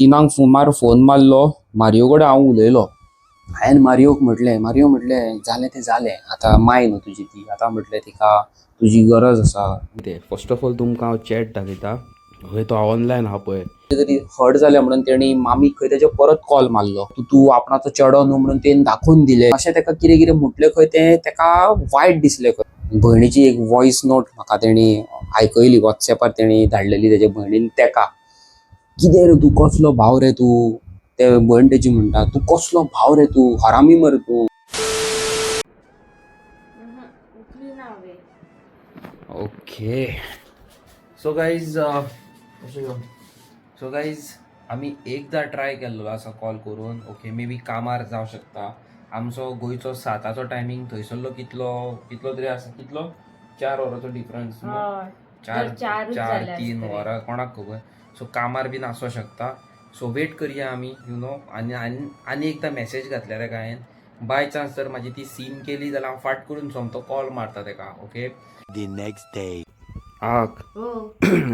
तिनांक सुमार फोन मारलो. मारियो कडेन हांव उलयलो. हांवें मारियोक म्हटलें, मारियो म्हटलें, जालें तें जालें आतां, माय न्हू तुजी ती, आतां म्हटलें तिका तुजी गरज आसा. ते फर्स्ट ऑफ ऑल तुमकां हांव चॅट दाखयता. हय, तो ऑनलायन आहा पळय. तरी हर्ट जालें म्हणून तेणी मामीक खंय तेजे परत कॉल मारलो. तूं तूं आपणाचो चेडो न्हू म्हणून तेणी दाखोवन दिलें. अशें तेका कितें कितें म्हटलें खंय, तें तेका वायट दिसलें खंय. भयणीची एक वॉयस नोट म्हाका तेणी आयकयली, वॉट्सॅपार तेणी धाडलेली तेजे भयणीन तेका. कितें रे, तूं कसलो भाव रे तूं? ते भयण तेजी म्हणटा, तूं कसलो भाव रे तूं, हरामी मरे तूं. उखली ना हांवें. Okay, so guys, आमी एकदां ट्राय केल्लो आसा कॉल करून. ओके, मे बी कामार जावं शकता. आमचो गोंयचो 7चो टायमींग, थंयसरलो कितलो कितलो तरी आसा, कितलो, 4 वरांचो डिफरन्स. हय. चार. तर चारूच चार जाले 3 आसतले. वरां, कोणाक खबर. सो कामार बीन आसूं शकता. सो वेट करया आमी you know आनी आनी आनी एकदां मॅसेज घातल्या तेका हांवें. बाय चान्स जर म्हाजी ती सीन केली जाल्यार हांव फाट करून सोमतो कॉल मारता तेका, ओके. The next day. आक. हो.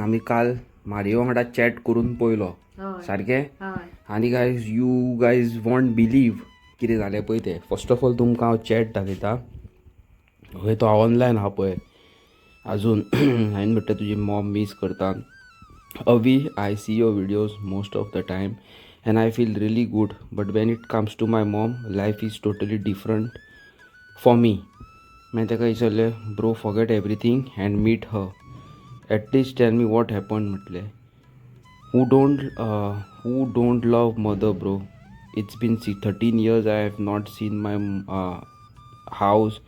आमी काल मारियो वांगडा चॅट करून पयलो. सारकें. आनी guys, you guys won't believe कितें जालें पळय तें. फर्स्ट ऑफ ऑल तुमकां हांव चॅट दाखयता. हय, तो ऑनलायन आहा पळय अजून. हांवें म्हटलें, तुजी मॉम मीस करता. अवी, I see your videos most of the time and I feel really good, but when it comes to my mom, life is totally different for me. मागीर ताका विचारलें, bro, forget everything and meet her. At least tell me what happen म्हटलें. Who don't love mother, bro? It's been, see, 13 years I have not seen my house,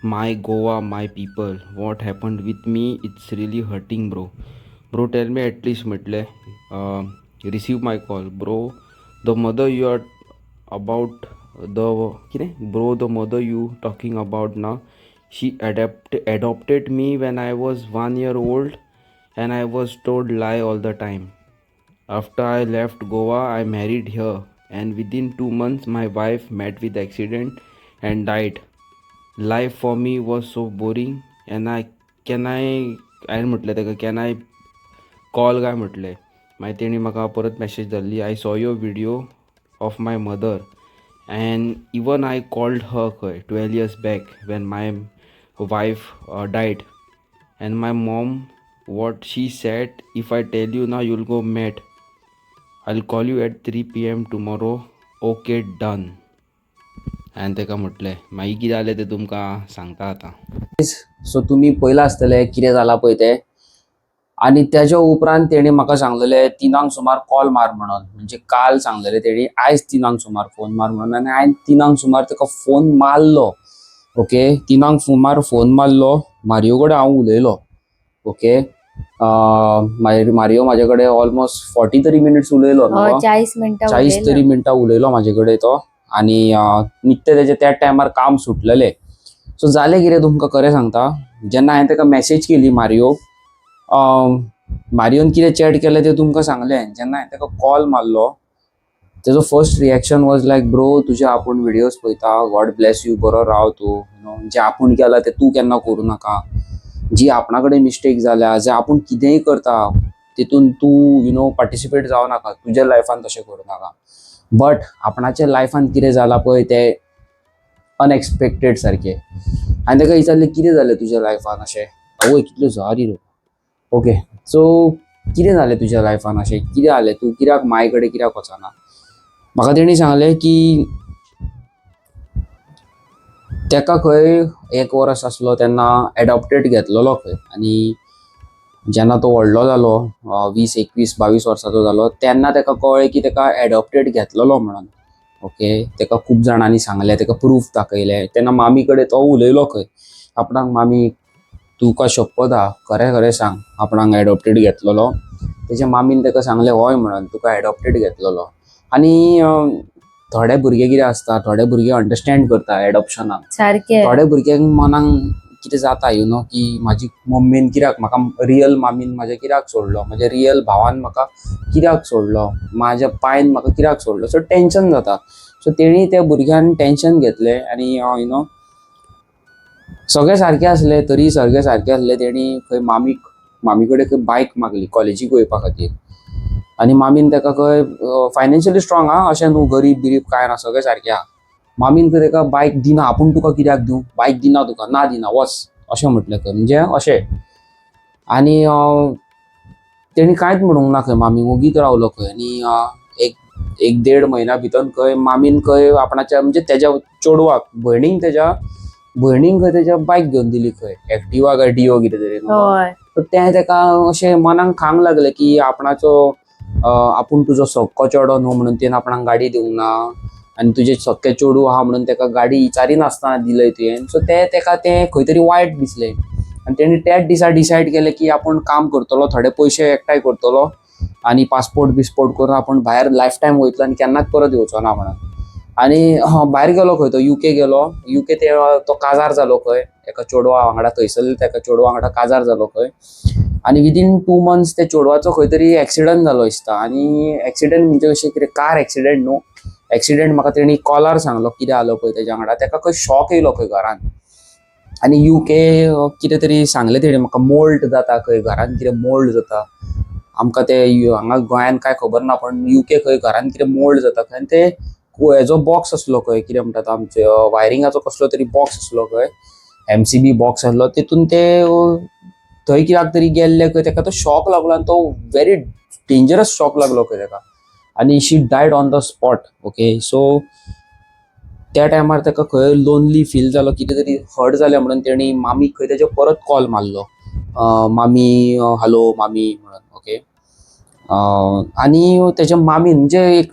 my Goa, my people. What happened with me? It's really hurting, bro. Bro, tell me at least म्हटलें. Receive my call, bro. The mother you are about the कितें, bro, the mother you talking about now, she adopted me when I was 1 year old and I was told lie all the time. After I left Goa, I married here, and within 2 months, my wife met with accident and died. Life for me was so boring, and I can I हांवें म्हटलें ताका, can I call काय म्हटलें. मागीर तेणी म्हाका परत message धाडली, I saw your video of my mother and even I called her खंय 12 years back when my wife died. And my mom, what she said, if I tell you now, you'll go mad. I'll call you at 3 p.m. tomorrow. Okay, done. हांवें ताका म्हटलें. मागीर कितें जालें तें तुमकां सांगता आतां. सो तुमी पयलां आसतलें कितें जालां पळय तें. आनी तेज्या उपरांत तेणी म्हाका सांगलेलें 3क सुमार कॉल मार म्हणून. म्हणजे काल सांगलेलें तेणी, आयज 3क सुमार फोन मार म्हणून. आनी हांवें 3क सुमार ताका फोन मारलो. ओके, 3क सुमार फोन मारलो. मारियो कडेन हांव उलयलो. ओके, मागीर मारियो म्हाजे कडेन ऑलमोस्ट 40 तरी मिनिट्स उलयलो न्हू गो? 40 मिनटां 40 उलयलो. तरी मिनटां उलयलो म्हाजे कडेन तो. आनी निकतें तेजें त्या टायमार काम सुटलेलें. सो जालें कितें, तुमकां खरें सांगता, जेन्ना हांवें ताका मॅसेज केली मारियोक, मारियोन कितें चॅट केलें तें तुमकां सांगलें. जेन्ना हांवें ताका कॉल मारलो, तेजो first reaction was like, bro, तुजे आपूण विडियोज पळयता, God bless you, बरो राव तूं, you know जें आपूण केलां तें तूं केन्ना करूं नाका. जी आपणा कडेन मिस्टेक जाल्या, जे आपूण कितेंय करता तितून तूं you know participate जावं नाका, तुज्या लायफान तशें करूं नाका. बट आपणाच्या लायफान कितें जालां पळय तें अनएक्सपेक्टेड सारकें. हांवें ताका विचारलें, कितें जालें तुज्या लायफान अशें? आवय, कितल्यो जळारी रे. ओके, सो कितें जालें तुज्या लायफान अशें? कितें जालें? तूं कित्याक माय कडेन कित्याक वचना? म्हाका तेणी सांगलें की तेका खंय एक वर्स आसलो तेन्ना एडॉप्टेड घेतलेलो खंय. आनी जेन्ना तो व्हडलो जालो, 20, 21, 22 वर्साचो जालो, तेन्ना तेका कळ्ळें की तेका एडॉप्टेड घेतलेलो म्हणून. ओके, तेका खूब जाणांनी सांगलें, तेका प्रूफ दाखयलें. तेन्ना मामी कडेन तो उलयलो खंय आपणाक, मामी, तुका शपथ आहा, खरें खरें सांग, आपणाक एडॉप्टेड घेतलेलो? तेच्या मामीन तेका सांगलें, हय म्हणून, तुका एडॉप्टेड घेतलेलो. आनी थोडे भुरगे कितें आसता, थोडे भुरगे अंडरस्टँड करता एडॉप्शनाक. थोडे भुरग्यांक मनाक कितें जाता you know की म्हाजी मम्मीन कित्याक म्हाका, रियल मामीन म्हाज्या कित्याक सोडलो, म्हाज्या रियल भावान म्हाका कित्याक सोडलो, म्हाज्या पायन म्हाका कित्याक सोडलो? सो टेंशन जाता. सो तेणी त्या भुरग्यान टेंशन घेतलें आनी you know सगळें सारकें आसलें तरी, सगळें सारकें आसलें, तेणी खंय मामीक, मामी कडेन खंय बायक मागली कॉलेजीक वयपा खातीर. आनी मामीन ताका खंय फायनान्शियली स्ट्रॉंग आहा, अशें न्हू गरीब बिरीब कांय ना, सगळें सारकें आहा. मामीन खंय ताका बायक दिना, आपूण तुका कित्याक दिवं बायक, दिना तुका, ना दिना, वच अशें म्हटलें खंय, म्हणजे अशें. आनी तेणी कांयच म्हणूंक ना खंय मामी, ओगीच रावलो खंय. आनी एक एक देड म्हयन्या भितर खंय मामीन खंय आपणाच्या म्हणजे तेज्या चेडवाक, भयणीक, तेज्या भयणीक खंय तेज्या बायक घेवन दिली खंय, एक्टिवा काय डिओ कितें तरी न्हू. तर तें ताका अशें मनाक खांक लागलें की आपणाचो आपूण तुजो सक्को चेडो न्हू म्हणून तेणें आपणाक गाडी दिवंक ना आनी तुजें सक्के चेडूं आहा म्हणून ताका गाडी विचारी नासतना दिलय तुवें. सो तें ताका तें खंय तरी वायट दिसलें आनी तेणी त्याच दिसा डिसायड केलें की आपूण काम करतलो, थोडे पयशे एकठांय करतलो आनी पासपोर्ट बिस्पोर्ट करून आपूण भायर लायफ टायम वयतलो आनी केन्नाच परत येवचो ना म्हणून. आनी भायर गेलो खंय तो, युके गेलो. युके ते तो काजार जालो खंय एका चेडवा वांगडा, थंयसरल्या एका चेडवा वांगडा काजार जालो खंय. आनी विदीन 2 मंथ्स त्या चेडवाचो खंय तरी एक्सिडंट जालो दिसता. आनी एक्सिडंट म्हणजे अशें कितें कार एक्सिडंट न्हू एक्सिडंट, म्हाका तेणी कॉलार सांगलो कितें जालो पळय तेज्या वांगडा, ताका खंय शॉक येयलो खंय घरान. आनी युके कितें तरी सांगलें तेणी म्हाका, मोल्ड जाता खंय घरान, कितें मोल्ड जाता. आमकां ते हांगा गोंयान कांय खबर ना, पण युके खंय घरान कितें मोल्ड जाता खंय. आनी ते हेजो बॉक्स आसलो खंय, कितें म्हणटात आमचे, वायरिंगाचो कसलो तरी बॉक्स आसलो खंय, एमसीबी बॉक्स आसलो, तितून ते थंय कित्याक तरी गेल्ले खंय, ताका तो शॉक लागलो आनी तो व्हेरी डेंजरस शॉक लागलो खंय ताका आनी she died on the spot. Okay, so त्या टायमार ताका खंय लोनली फील जालो, कितें तरी हर्ट जालें म्हणून तेणी मामीक खंय तेजे परत कॉल मारलो, मामी, हॅलो मामी म्हणून. ओके, आनी तेच्या मामीन म्हणजे एक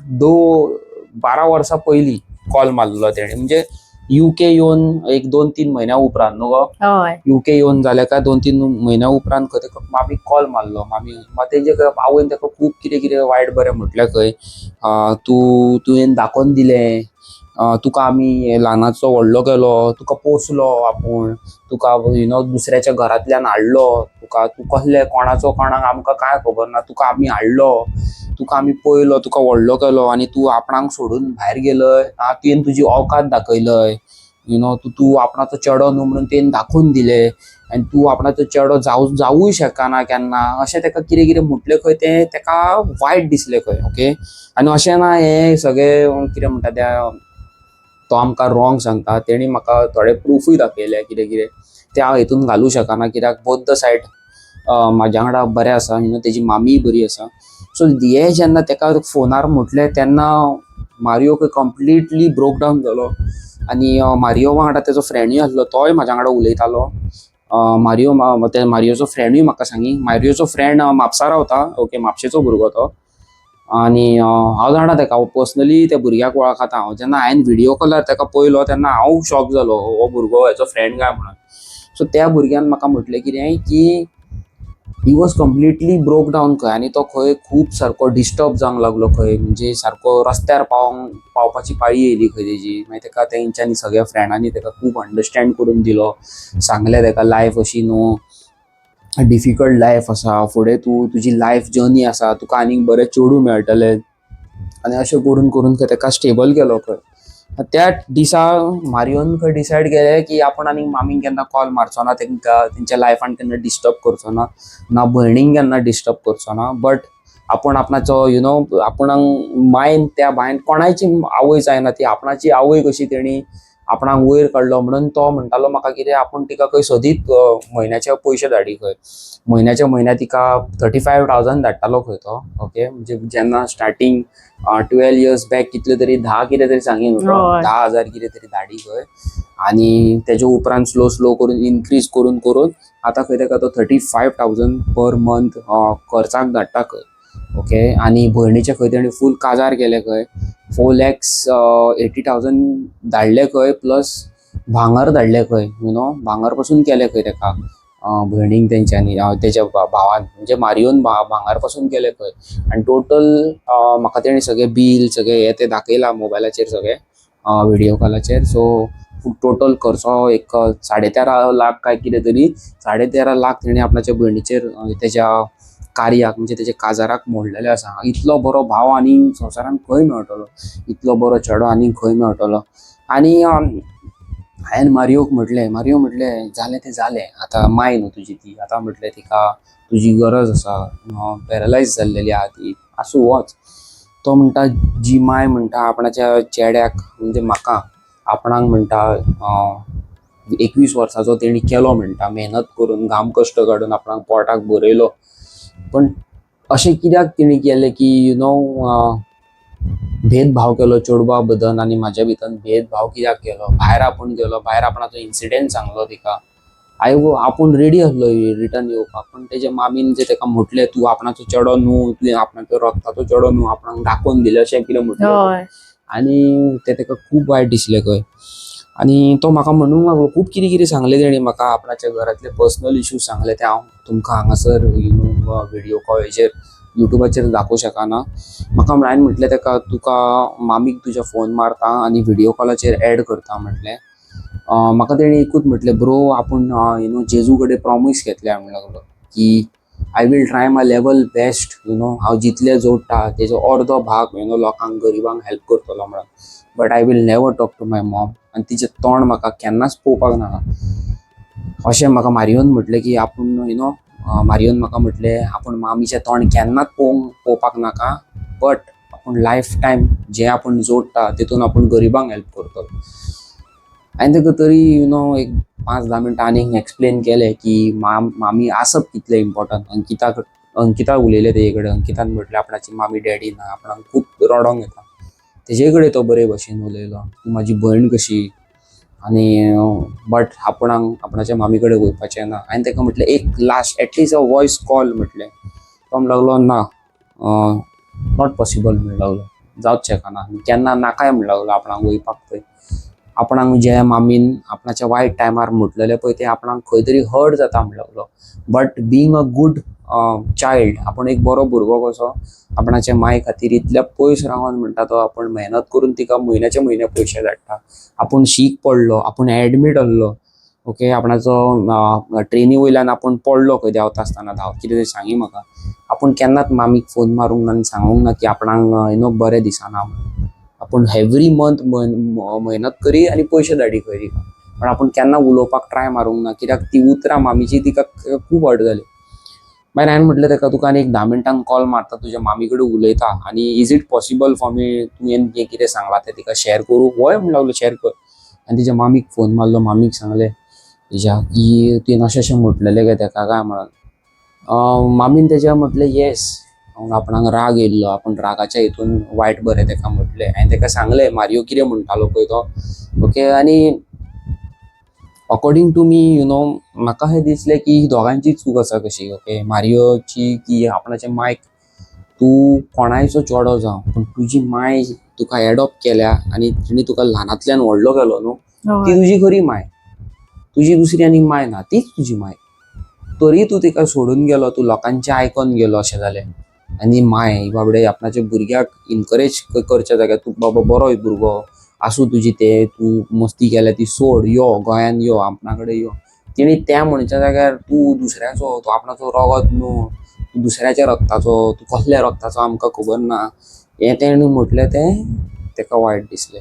12 वर्सां पयलीं कॉल मारलेलो तेणी, म्हणजे युके येवन एक 2-3 म्हयन्या उपरांत न्हू गो? हय. युके येवन जाले काय 2-3 म्हयन्या उपरांत खंय ताका मामीक कॉल मारलो. मामी तेजे आवयन ताका खूब कितें कितें वायट बरें म्हटलें खंय, तुवें दाखोवन दिलें, तुका आमी ल्हानाचो व्हडलो केलो, तुका पोसलो आपूण, तुका you know दुसऱ्याच्या घरांतल्यान हाडलो तुका, तूं कसले कोणाचो कोणाक आमकां कांय खबर ना, तुका आमी हाडलो, तुका आमी पळयलो, तुका व्हडलो केलो आनी तूं आपणाक सोडून भायर गेलय. आं, तुवें तुजी औकात दाखयलय, you know तूं तूं आपणाचो चेडो न्हू म्हणून तुवें दाखोवन दिलें आनी तूं आपणाचो चेडो जावूय शकना केन्ना, अशें ताका कितें कितें म्हटलें खंय. तें ताका वायट दिसलें खंय. ओके, आनी अशें ना हें सगळें कितें म्हणटा त्या तो आमकां रॉंग सांगता. तेणी म्हाका थोडे प्रुफूय दाखयले कितें कितें, ते हांव हितून घालूं शकना कित्याक बोथ the side म्हाज्या वांगडा बरें आसा, you know तेजी मामीय बरी आसा. सो हे जेन्ना ताका फोनार म्हटलें तेन्ना मारियो खंय कंप्लिटली ब्रोक डावन जालो. आनी मारियो वांगडा तेजो फ्रेंडूय आसलो, तोय म्हाज्या वांगडा उलयतालो. मारियो ते मारियोचो फ्रेंडूय म्हाका सांगी, मारियोचो फ्रेंड म्हापसा रावता. ओके, म्हापशेचो भुरगो तो. आनी हांव जाणा ताका पर्सनली, त्या भुरग्याक वळखता हांव. जेन्ना हांवें व्हिडियो कॉलार ताका पळयलो तेन्ना हांव शॉक जालो, हो भुरगो हेचो फ्रेंड काय म्हणून. सो त्या भुरग्यान म्हाका म्हटलें कितें की he was completely broke down खंय आनी तो खंय खूब सारको डिस्टर्ब जावंक लागलो खंय, म्हणजे सारको रस्त्यार पावपाची पाळी येयली खंय तेजी. मागीर ताका तेंच्यांनी सगळ्या फ्रेंडांनी ताका खूब अंडरस्टँड करून दिलो, सांगलें ताका लायफ अशी न्हू, डिफिकल्ट लायफ आसा, फुडें तूं तुजी लायफ जर्नी आसा, तुका आनीक बरें चेडूं मेळटलें आनी अशें करून करून खंय ताका स्टेबल केलो खंय. त्या दिसा मारियोन खंय डिसायड केलें की आपूण आनीक मामीक केन्ना कॉल मारचो ना, तांकां तेंच्या लायफान केन्ना डिस्टर्ब करचो ना, ना भयणींक केन्ना डिस्टर्ब करचो ना, बट आपूण आपणाचो you know आपणाक मायन त्या बायन कोणायची आवय जायना ती आपणाची आवय कशी तेणी आपणाक वयर काडलो म्हणून तो म्हणटालो म्हाका कितें आपूण तिका खंय सदींच म्हयन्याचे पयशे धाडी खंय, म्हयन्याच्या म्हयन्या तिका 35,000 धाडटालो खंय तो. ओके, म्हणजे जेन्ना स्टार्टींग 12 इयर्स बॅक कितले तरी 10 कितें तरी सांगी न्हू तो, 10,000 कितें तरी धाडी खंय. आनी तेजे उपरांत स्लो स्लो करून इनक्रीज करून करून आतां खंय ताका तो 35,000 पर मंथ खर्चाक धाडटा खंय. ओके, आनी भयणीचें खंय तेणी फूल काजार केलें खंय, 4,80,000 धाडले खंय, प्लस भांगर धाडले खंय, you know भांगर पासून केलें खंय ताका भयणीक तेंच्यांनी, तेच्या भावान म्हणजे मारियोन भांगर पासून केलें खंय. आनी टोटल म्हाका तेणी सगळें बील सगळें हें तें दाखयलां मोबायलाचेर सगळें व्हिडियो कॉलाचेर. सो टोटल खर्चो एक 13.5 लाख काय कितें तरी, 13.5 लाख तेणी आपणाच्या भयणीचेर तेज्या कार्याक म्हणजे तेच्या काजाराक मोडलेले आसा. इतलो बरो भाव आनी संवसारान खंय मेळटलो, इतलो बरो चेडो आनी खंय मेळटलो. आनी हांवें मारियोक म्हटलें, मारियो म्हटलें जालें तें जालें, आतां माय न्हू तुजी ती, आतां म्हटलें तिका तुजी गरज आसा, पॅरलायज जाल्लेली आहा ती. आसूं वच. तो म्हणटा जी माय म्हणटा आपणाच्या चेड्याक, म्हणजे म्हाका आपणाक म्हणटा 21 वर्साचो तेणी केलो म्हणटा, मेहनत करून घाम कश्ट काडून आपणाक पोटाक भरयलो, पण अशें कित्याक तेणी केलें की you know भेदभाव केलो चेडवा बद्दल आनी म्हाज्या भितर भेदभाव कित्याक केलो. भायर आपूण गेलो, भायर आपणाचो इन्सिडेंट सांगलो तिका. I आपूण रेडी आसलो रिटर्न येवपाक, पण तेजे मामीन जे तेका म्हटलें तूं आपणाचो चेडो न्हू, तुवें आपणाचो रक्ताचो चेडो न्हू, आपणाक दाखोवन दिलें अशें कितें म्हटलें. आनी तें तेका खूब वायट दिसलें खंय. आनी तो म्हाका म्हणूंक लागलो, खूब कितें कितें सांगलें तेणी म्हाका, आपणाच्या घरांतले पर्सनल इश्यूज सांगले, ते हांव तुमकां हांगासर you know video कॉलाचेर युट्यूबाचेर दाखोवंक शकना. म्हाका हांवें म्हटलें तेका, तुका मामीक तुज्या फोन मारता आनी व्हिडियो कॉलाचेर एड करता म्हटलें. म्हाका तेणी एकूच म्हटलें, ब्रो आपूण you know जेजू कडेन प्रॉमीस घेतल्या म्हणूंक लागलो की I will try my level best, हांव जितले जोडटा तेजो अर्दो भाग you know लोकांक गरिबांक हेल्प करतलो म्हणून, but I will never talk to my mom आनी तिचें तोंड म्हाका केन्नाच पळोवपाक नाका अशें म्हाका मारियोन म्हटलें. की आपूण you know मारियोन म्हाका म्हटलें आपूण मामीचें तोंड केन्नाच पळोवपाक नाका, बट आपूण लायफ टायम जें आपूण जोडटा तितून आपूण गरिबांक हेल्प करतलो. हांवें ताका तरी you know एक 5-10 मिनटां आनीक एक्सप्लेन केलें की मामी आसप कितलें इम्पॉर्टंट. अंकिता उलयलें तेजे कडेन. अंकितान म्हटलें आपणाची मामी डॅडी ना, आपणाक खूब रडोंक येता. तेजे कडेन तो बरे भशेन उलयलो, तूं म्हाजी भयण कशी आनी बट आपणाक आपणाच्या मामी कडेन वयपाचें ना. हांवें ताका म्हटलें एक last at least a voice call म्हटलें. तो म्हणूंक लागलो ना, not possible म्हणूंक लागलो, जावच शकना केन्ना, नाकाय म्हणूंक लागलो आपणाक वयपाक थंय. आपणाक जे मामीन आपणाच्या वायट टायमार म्हटलेलें पळय तें आपणाक खंय तरी हर्ट जाता म्हणूंक लागलो, but being a good child, आपूण एक बरो भुरगो कसो आपणाच्या माय खातीर इतल्या पयस रावन म्हणटा तो आपूण मेहनत करून तिका म्हयन्याचे म्हयने पयशे धाडटा. आपूण शीक पडलो, आपूण एडमीट आहलो, ओके, आपणाचो ट्रेनी वयल्यान आपूण पडलो खंय देंवता आसतना धांव कितें तरी सांगी म्हाका, आपूण केन्नाच मामीक फोन मारूंक ना आनी सांगूंक ना की आपणाक you know बरें दिसना म्हणून. आपूण एवरी मंथ मेहनत करी आनी पयशे धाडी खंय तिका, पण आपूण केन्ना उलोवपाक ट्राय मारूंक ना कित्याक ती उतरां मामीची तिका खूब हर्ट जाली. मागीर हांवें म्हटलें ताका, तुका आनी एक 10 मिनटान कॉल मारता, तुज्या मामी कडेन उलयता आनी is it possible for me तुवें जें कितें सांगलां तें तिका शेअर करूं? हय म्हणूंक लागलो, शेअर कर. आनी तिच्या मामीक फोन मारलो, मामीक सांगलें तिच्या की तुवें अशें अशें म्हटलेलें गे तेका काय म्हणून. मामीन तेज्या म्हटलें येस, आपणाक राग येयल्लो, आपूण रागाच्या हितून वायट बरें तेका म्हटलें. हांवें तेका सांगलें मारियो कितें म्हणटालो पळय तो, ओके. आनी according to me म्हाका अशें दिसलें की दोगांयची चूक आसा कशी, ओके, मारियोची की आपणाच्या मायक तूं कोणायचो चेडो जावं पूण तुजी माय तुका एडॉप्ट केल्या आनी तिणी तुका ल्हानांतल्यान व्हडलो केलो न्हू, ती तुजी खरी माय, तुजी दुसरी आनीक माय ना, तीच तुजी माय. तरी तूं तिका सोडून गेलो, तूं लोकांचें आयकोन गेलो अशें जालें. आनी माय बाबडे आपणाच्या भुरग्याक इनकरेज करच्या जाग्यार, तूं बाबा बरो भुरगो आसूं, तुजी ते तूं मस्ती केल्या ती सोड, यो गोंयान यो, आपणा कडेन यो, तेणी त्या म्हणच्या जाग्यार तूं दुसऱ्याचो, तूं आपणाचो रगत न्हू, तूं दुसऱ्याच्या रक्ताचो, तूं कसल्या रक्ताचो आमकां खबर ना, हें तेणी म्हटलें तें तेका वायट दिसलें.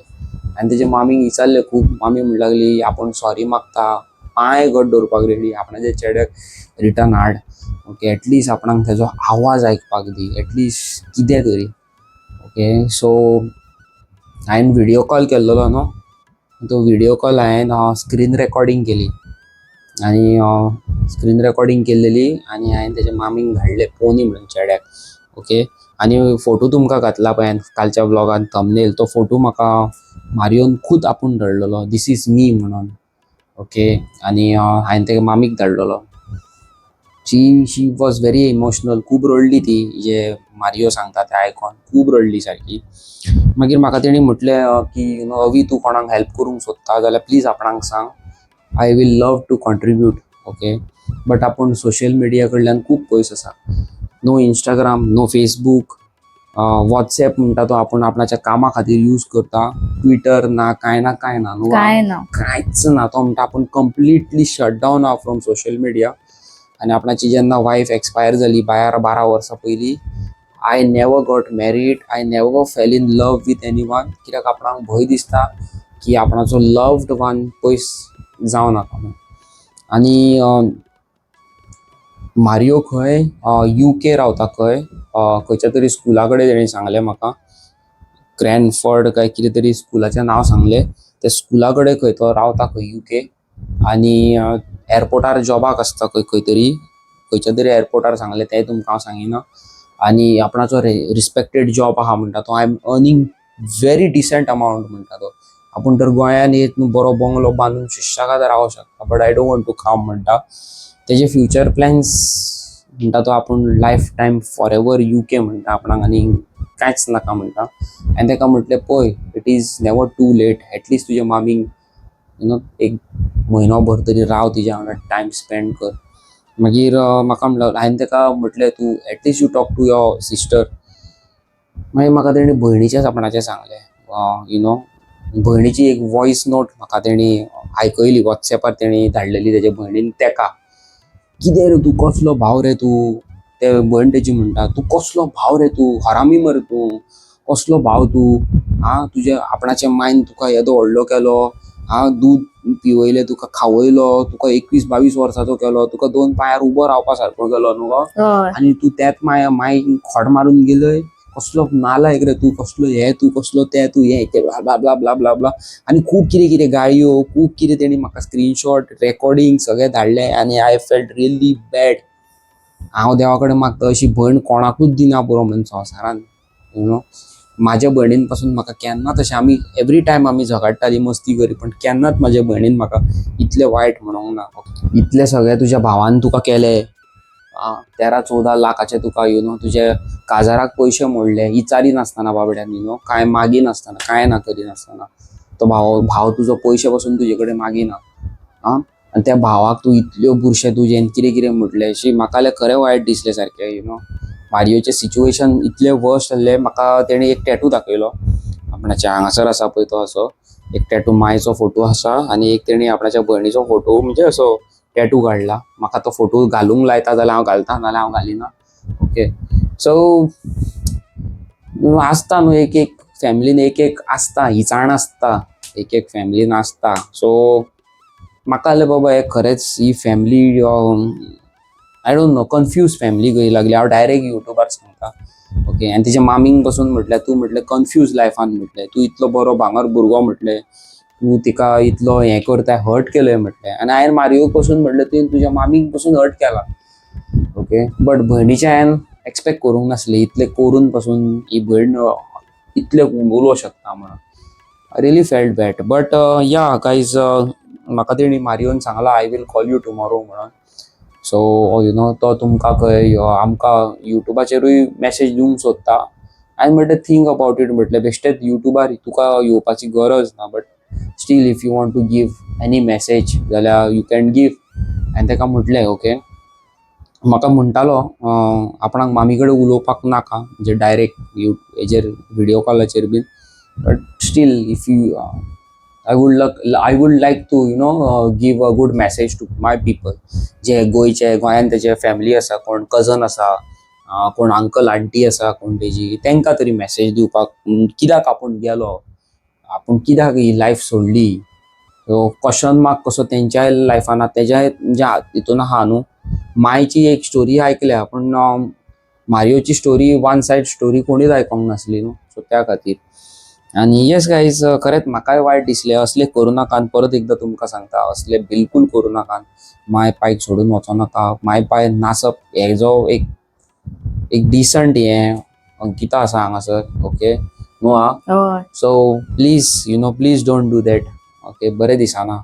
आनी तेजे मामीक विचारलें खूब, मामी म्हणूंक लागली आपूण सॉरी मागता, पांय घट दवरपाक रेडी, आपणाच्या चेड्याक रिटर्न हाड, ओके, एटलिस्ट आपणाक तेजो आवाज आयकपाक दी, एटलिस्ट कितें तरी, ओके. सो हांवें व्हिडियो कॉल केल्लो न्हू, तो व्हिडियो कॉल हांवें स्क्रीन रेकॉर्डिंग केली आनी स्क्रीन रेकॉर्डिंग केल्लेली आनी हांवें तेज्या मामीक धाडले पोनी म्हणून चेड्याक, ओके. आनी फोटो तुमकां घातला पळय हांवें कालच्या व्लॉगान थंबनेल, तो फोटो म्हाका मारियोन खूद आपूण धाडलेलो, this is me म्हणून, ओके. आनी हांवें तेका मामीक धाडलेलो. She was very emotional, खूब रडली ती, जे मारियो सांगता तें आयकोन खूब रडली सारकी. मागीर म्हाका तेणी म्हटलें की you know अवी तूं कोणाक हेल्प करूंक सोदता जाल्यार प्लीज आपणाक सांग, I will love to contribute, okay. But आपूण सोशल मिडिया कडल्यान खूब पयस आसा, no Instagram, no Facebook, WhatsApp म्हणटा तो आपूण आपणाच्या कामा खातीर यूज करता, ट्विटर ना, कांय ना, कांय ना न्हू, काय ना, कांयच ना. तो म्हणटा आपूण कंप्लिटली शट डावन आहा फ्रॉम सोशल मिडिया. आनी आपणाची जेन्ना वायफ एक्सपायर जाली 12 वर्सां पयलीं, I never got married, I never fell in love with anyone, कित्याक आपणाक भंय दिसता की आपणाचो लव्ड वन पयस जावं नाका म्हणून. आनी मारियो खंय युके रावता खंय, खंयच्या तरी स्कुला कडेन तेणी सांगलें म्हाका, क्रॅनफर्ड काय कितें तरी स्कुलाचें नांव सांगलें. त्या स्कुला कडेन खंय तो रावता खंय युके आनी एअरपोर्टार जॉबाक आसता खंय, खंय तरी खंयच्या तरी एअरपोर्टार सांगलें, तें तुमकां हांव सांगिना. आनी आपणाचो रिस्पेक्टेड जॉब आहा म्हणटा तो. I am earning very decent amount म्हणटा तो. आपूण तर गोंयान एक बरो बंगलो बांदून सुशेगाद रावंक शकता, but I don't want to come म्हणटा. तेजे फ्युचर प्लॅन्स म्हणटा तो, आपूण life time for ever UK म्हणटा, आपणाक आनी कांयच नाका म्हणटा. आनी ताका म्हटलें, पळय, it is never too late, at least तुज्या मामीक you know एक म्हयनो भर तरी राव, तिज्या वांगडा टायम स्पेंड कर. मागीर म्हाका म्हणलो, हांवें ताका म्हटलें, तूं at least you talk to your sister. मागीर म्हाका तेणी भयणीचेंच आपणाचें सांगलें. You know भयणीची एक वॉयस नोट म्हाका तेणी आयकयली, वॉट्सॅपार तेणी धाडलेली तेजे भयणीन तेका. कितें रे तूं, कसलो भाव रे तूं? ते भयण तेजी म्हणटा, तूं कसलो भाव रे तूं, हरामी मरे तूं, कसलो भाव तूं? आं, तुज्या आपणाच्या मायन तुका येदो व्हडलो केलो, आं, दूद पिवयलें तुका, खावयलो तुका, 21-22 वर्साचो केलो तुका, दोन पांयार उबो रावपा सारको केलो न्हू गो. आनी तूं त्याच माय मायक खोट मारून गेलय. कसलो नालायक रे तूं, कसलो हे तूं, कसलो ते तूं, हे ते, blah blah blah blah blah. आनी खूब कितें कितें गाळयो, खूब कितें तेणी म्हाका स्क्रीनशॉट, रेकॉर्डिंग सगळें धाडलें आनी I felt really bad. हांव देवा कडेन मागता, अशी भयण कोणाकूच दिना पुरो म्हणून संवसारान. You know म्हाज्या भयणीन पासून म्हाका केन्नाच अशें, आमी एवरी टायम आमी झगडटालीं, मस्ती करी, पण केन्नाच म्हाज्या भयणीन म्हाका इतलें वायट म्हणूंक ना. इतलें सगळें तुज्या भावान तुका केलें, आं, 13-14 लाखाचे तुका you know तुजे काजाराक पयशे मोडले, इचारी नासतना बाबड्यान, you know कांय मागी नासतना, कांय ना करिनासतना. तो भाव तुजो पयशे पसून तुजे कडेन मागिना. आं, आनी त्या भावाक तूं इतल्यो बुरशें तुजें कितें कितें म्हटलें अशी, म्हाका जाल्यार खरें वायट दिसलें सारकें. You know मारियोचें सिच्युएशन इतलें वर्स्ट जाल्लें. म्हाका तेणें एक टॅटू दाखयलो आपणाच्या, हांगासर आसा पळय तो असो एक टॅटू, मायचो फोटो आसा आनी एक तेणी आपणाच्या भयणीचो फोटो, म्हणजे असो टॅटू काडला. म्हाका तो फोटो घालूंक लायता जाल्यार हांव घालता, नाजाल्यार हांव घालिना. ओके, सो आसता न्हू, एक एक फॅमिलीन एक एक आसता, हिचाण आसता, एक एक फॅमिलीन आसता. सो म्हाका जालें, बाबा, हे खरेंच ही family, I don't know, confuse family कशी लागली. हांव डायरेक्ट युट्यूबार सांगता, ओके. आनी तिच्या मामीक पसून म्हटल्यार, तूं म्हटलें कन्फ्यूज लायफान, म्हटलें तूं इतलो बरो भांगर भुरगो, म्हटलें तूं तिका इतलो हें करताय, हर्ट केलंय म्हटलें. आनी हांवें मारियोक पसून म्हटलें, तुवें तुज्या मामीक पसून हर्ट केला. ओके, बट भयणीचें हांवें एक्सपेक्ट करूंक नासलें, इतलें करून पसून ही भयण इतलें उलोवंक शकता म्हणून. I really felt bad, but yeah guys, म्हाका तेणी मारियोन सांगलां, I will call you tomorrow म्हणून. सो you know तो तुमकां खंय आमकां युट्यूबाचेरूय मॅसेज दिवंक सोदता. हांवें म्हटलें, think about it, म्हटलें बेश्टेच युट्यूबार तुका येवपाची गरज ना, but still if you want to give any message जाल्यार you can give. हांवें ताका म्हटलें, ओके. म्हाका म्हणटालो, आपणाक मामी कडेन उलोवपाक नाका, म्हणजे डायरेक्ट you हेजेर व्हिडियो कॉलाचेर बीन, but still if you I would like to give a good message to my people, जे गोंयचे, गोंयान तेजे फॅमिली आसा, कोण कजन आसा, कोण अंकल आंटी आसा कोण तेजी, तेंकां तरी मॅसेज दिवपाक, कित्याक आपूण गेलो, आपूण कित्याक ही लायफ सोडली, सो क्वेश्चन मार्क कसो तेंच्याय लायफान, तेज्याय म्हणजे हितून आहा न्हू. मायची एक स्टोरी आयकल्या, पूण मारियोची स्टोरी, वन सायड स्टोरी कोणीच आयकोंक नासली न्हू. सो त्या खातीर. आनी येस गायज, खरेंच म्हाकाय वायट दिसलें. असलें करूं नाका. परत एकदां तुमकां सांगता, असलें बिलकूल करूं नाका. माय पायक सोडून वचो नाका. माय पाय नासप हेजो एक एक डिसंट हें. अंकिता आसा हांगासर, ओके न्हू आं? हय. So please, please don't do that, okay? बरें दिसना.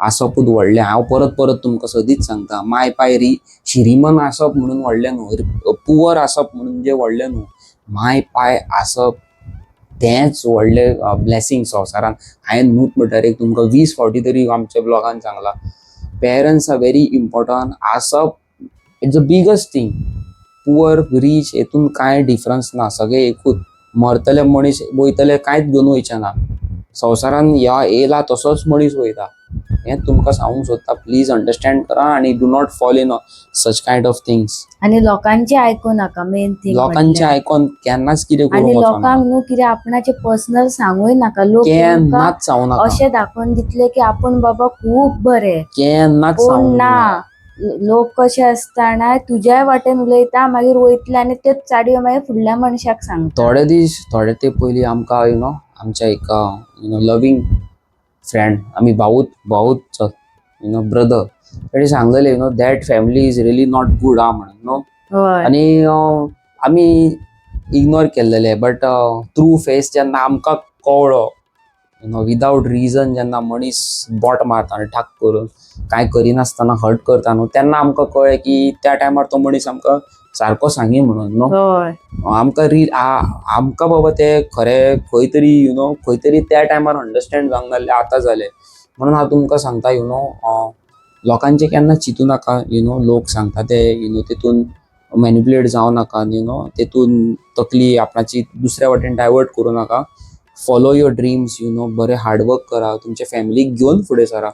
आसपूच व्हडलें. हांव परत परत तुमकां सदींच सांगता, माय पाय री श्रीमंत आसप म्हणून व्हडलें न्हू, पुवर आसप म्हणून जें व्हडलें न्हू, माय पाय आसप तेंच व्हडलें ब्लेसींग संवसारान. हांवें न्हूच म्हणल्यार एक तुमकां 20 फावटी तरी आमच्या ब्लॉगान सांगलां, parents are very important. आसप it's a biggest thing. Poor rich हेतून कांय डिफरन्स ना, सगळे एकूच. मरतले मनीस वयतले, कांयच घेवन वयचे ना. संवसारान ह्या येयला तसोच मनीस वयता, हें तुमकां सांगूंक सोदता. प्लीज अंडरस्टँड करा आनी do not fall in such kind of things. आनी लोकांचे आयकू नाका, मेन थिंग. लोकांचें आयकोन केन्नाच कितें आनी करूंक वचना. लोकांक न्हू कितें आपणाचे पर्सनल सांगूय नाका. लोक तुमकां केन्नाच सांगू नाका. अशें दाखोवन दितले की आपूण बाबा खूब बरे, केन्नाच पूण सांगू ना. नाका. लोक कशे आसता तुज्याय वाटेन उलयता, मागीर वयतले आनी त्योच चाडयो मागीर फुडल्या मनशाक सांगता. थोडे दीस, थोडे ते पयलीं आमकां you know आमच्या एका you know loving friend, आमी भाऊत भाऊच you know brother, तेणी सांगलेले, that family is really not good आ म्हणून न्हू. आनी आमी इग्नोर केल्लेले, बट ट्रू फेस जेन्ना आमकां कळ्ळो, you know without reason जेन्ना मनीस बोट मारता आनी ठाक करून कांय करिनासतना हर्ट करता न्हू, तेन्ना आमकां कळ्ळें की त्या टायमार तो मनीस आमकां सारको सांगी म्हणून न्हू. आमकां आमकां बाबा ते खरें खंय तरी you know खंय तरी त्या टायमार अंडरस्टँड जावंक नासलें, आतां जालें. म्हणून हांव तुमकां सांगता, you know लोकांचें केन्ना चिंतू नाका. You know लोक सांगता ते you know तितून मॅनिपुलेट जावं नाका. You know तितून तकली आपणाची दुसऱ्या वाटेन डायवर्ट करूं नाका. Follow your dreams. बरें हार्डवर्क करा, तुमच्या फॅमिलीक घेवन फुडें सरा,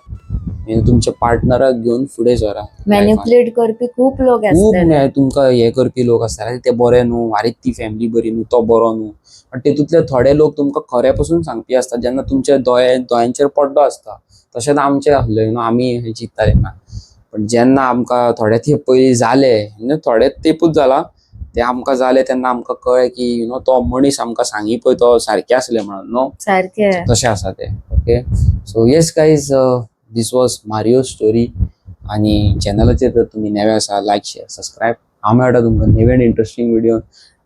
you know, तुमच्या पार्टनराक घेवन फुडें सरा. मॅनिपुलेट करपी खूप लोक खूब आसतात. तुमकां हे करपी लोक आसतात, अरे ते बरे न्हू, अरे ती फॅमिली बरी न्हू, तो बरो न्हू. पण तितूंतले थोडे लोक तुमकां खरे पसून सांगपी आसतात, जेन्ना तुमच्या दोळ्यांचेर पड्डो आसता. तशेंच आमचें आसलें, you know आमी हें चिंत्ताले ना, पण जेन्ना आमकां थोडे तेंप पयलीं जाले, थोडे तेंपूच जाला ते आमकां जाले, तेन्ना आमकां कळ्ळें की you know तो मनीस आमकां सांगी पळय तो सारकें आसलें म्हणून न्हू. तशें आसा तें. Okay, so yes guys, this was Mario story. आनी चॅनलाचेर जर तुमी नवे आसा, लायक, शेअर, सबस्क्रायब. हांव मेळटा तुमकां नवे आनी interesting video.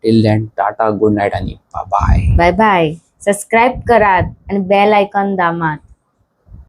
Till then, tata, good night आनी बाय. बाय बाय. सबस्क्राईब करात आणि बेल आयकॉन दामात.